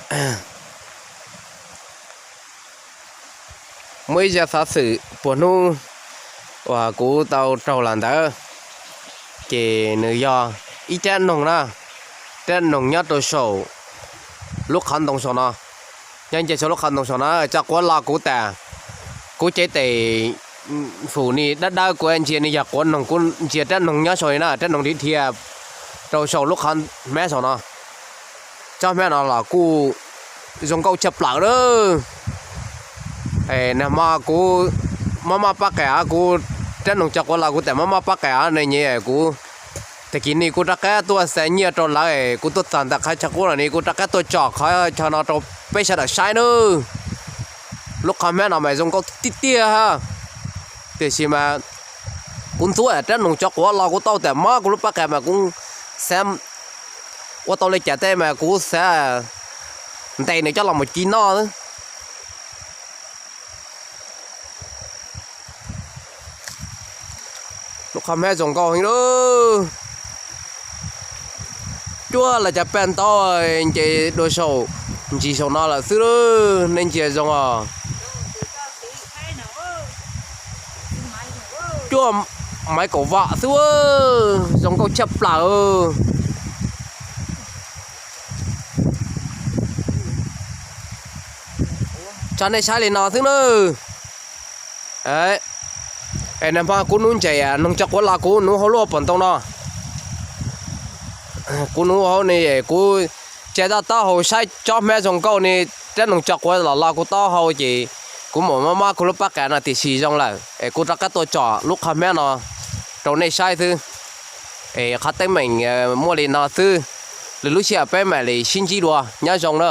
Muaj ib zaj xov xwm puag hnub uas kuv tau raug los ntawd, ces nws yog ib rab noog na, rab noog nyob rau saum lub qhov ntoo saum no, nyob ntsia saum lub qhov ntoo saum no, tso quav los kuv tas, kuv cev tes fum ni dawb dawb, kuv ntsia ni yog quav noog, kuv ntsia rab noog nyob saum li na, rab noog dhia dhia rau saum lub qhov hmab saum no. Tsob hmab no los kuj zoo nkauj tshaj plaws lawm. Nag hmo kuv mob mob pob qa, kuv rab noog tso quav los kuv tas mob mob pob qa ne, kuv tag kis ni kuv rov qab tuaj xa nyiaj rau lawv, kuv tuaj txog ntawm qhov chaw qub no ni kuv rov qab tuaj tso qhov chaw no rau peb sawv daws saib nawb. Lub qhov hmab no mas zoo nkauj tiag tiag, tiam sis mas kuv ntxub rab noog tso quav los kuv tau tas mob kuv lub pob qa mas kuv xav ua tau li cas tej mas kuv xav ntes nws coj los mus ci noj. Lub qhov hmab zoo nkauj heev lawm. Cuab los cov paj ntaub nce dua saum ntsis saum no lawm xwb, nej ntsia zoo os. Cuab maiv kaum vam xwb, zoo nkauj tshaj plaws. Tso nej saib li no xwb nawb. Es nag hmo kuv nuv ntses noog tso quav los kuv nuv hauv lub pob ntoo no. Kuv nuv hauv ni, kuv tsa taub hau saib tsob hmab zoo nkauj ni, rab noog tso quav los los kuv taub hau ces kuv mam mob mob kuv lub pob qa no tiam sis zoo lawm es kuv rov qab tuaj tso lub qhov hmab no rau nej saib xwb. Es qhov teeb meem muaj li no xwb, lwm lub sij hawm peb mam li sib ntsib dua, nyob zoo na.